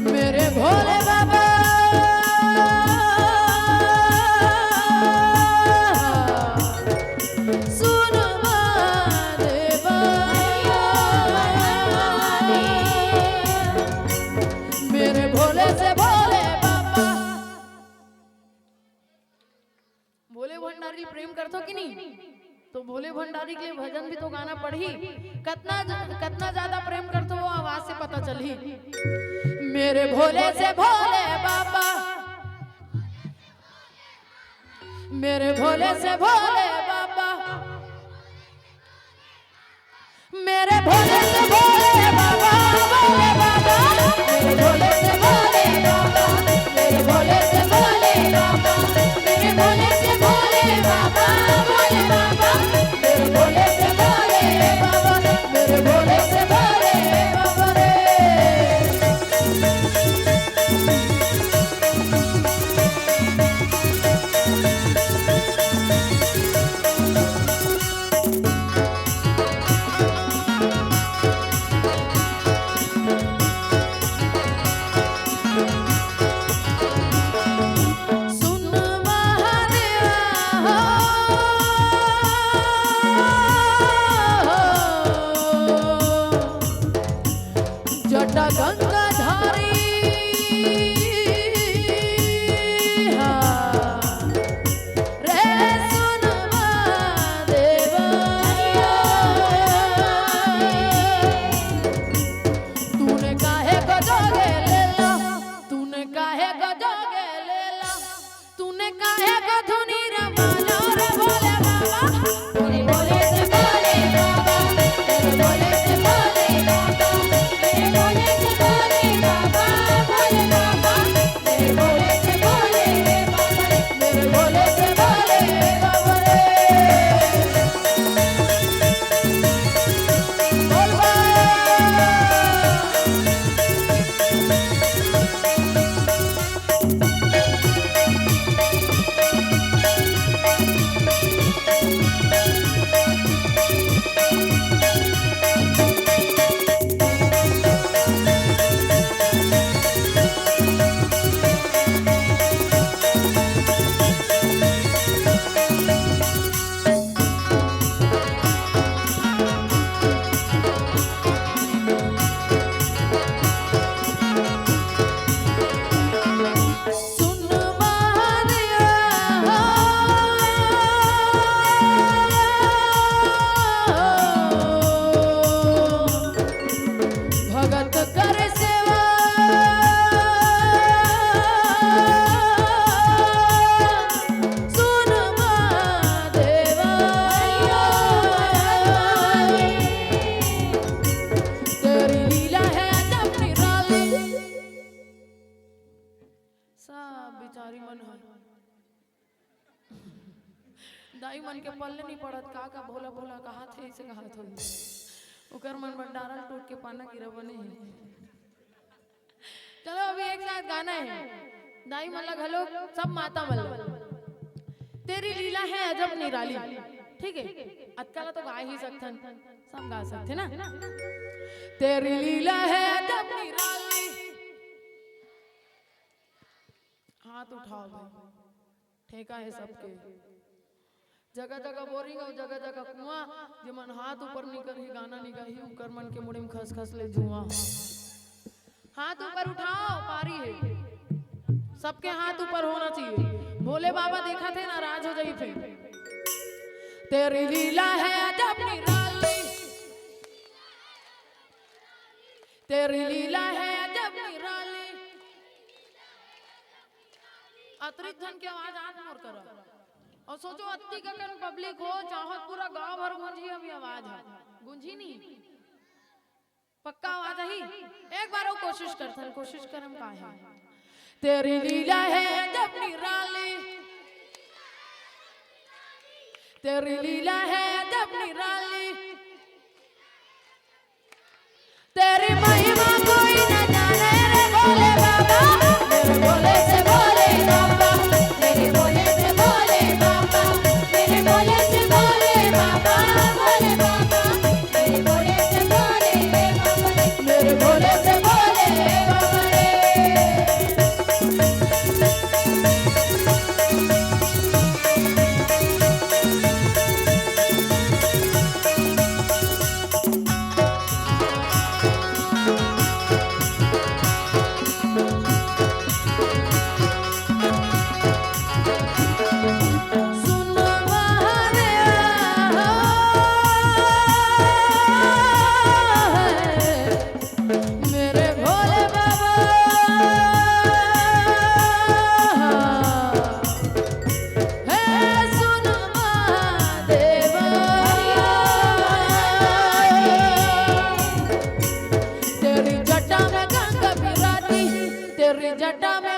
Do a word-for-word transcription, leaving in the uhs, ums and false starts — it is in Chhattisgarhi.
मेरे भोले बाबा, सुन महादेवा। मेरे भोले से भोले बाबा। भोले भंडारी प्रेम करथो कि नहीं? तो भोले भंडारी के लिए भजन भी तो गाना पड़ही। कतना ज-, कतना ज्यादा प्रेम करथो, वो आवाज से पता चलही। मेरे भोले से भोले बाबा, मेरे भोले से भोले बाबा, मेरे भोले से भोले बाबा, भोले बाबा, मेरे भोले से भोले बाबा, मेरे भोले से भोले बाबा, मेरे भोले से भोले बाबा, भोले बाबा, मेरे भोले से भोले बाबा, मेरे भोले से भोले बाबा रे। सुन महादेवा हो, जटा गंगाधारी, हाँ। रे सुन महादेवा, तूने काहे को जोगे ले ला, तूने काहे को जोगे ले ला, तूने काहे को धुनी रे मानो रे भोले बाबा। मेरे भोले से भोले बाबा, मेरे भोले से भोले बाबा, मेरे भोले से भोले बाबा, भोले बाबा, मेरे भोले से भोले बाबा, मेरे भोले से भोले बाबा रे। बोल बा। सुन मानिया हो, भगत कर सेवा। सुन महादेवा, तेरी लीला है जब निराली। सब बिचारी मन ह दाई मन के पल्ले नहीं पड़त, का का भोला भोला कहाथे, इसे कहात होही। ओकर मन भंडारा ल टूट के पाना गिरा बने हे। चलो, अभी एक साथ गाना है, दाई मन ला घलो, सब माता मन ला। तेरी लीला है अजब निराली, ठीक है, अतका ला तो गा ही सकथन, सब गा सकथे ना। तेरी लीला है अजब निराली। हाथ उठाओ भाई, ठेका है सबके। जगह जगह बोरिंग अउ जगह जगह कुआं। जेमन हाथ ऊपर नहीं करही, गाना नहीं गाही, उकर मन के मुड़ी में खस खस ले धुआं। हाथ ऊपर उठाओ, पारी है, सबके हाथ ऊपर होना चाहिए। भोले बाबा देखाथे, नाराज हो जाही फिर। तेरी लीला है अजब निराली, तेरी लीला है अजब निराली। अतरित झन के आवाज आज मोर करा। अउ सोचो, अतकी अकन पब्लिक हो, चाहो पूरा गांव भर गूंजी, अभी आवाज है, गूंजी नहीं? पक्का आवाज आही। एक बार अउ कोशिश करथन, कोशिश करम का है। तेरी लीला है अजब निराली, तेरी लीला है अजब निराली। तेरी महिमा कोई न जाने रे भोले बाबा, मेरे भोले से भोले बाबा, मेरे भोले से भोले बाबा, मेरे भोले से भोले बाबा, भोले बाबा, मेरे भोले से के जटा में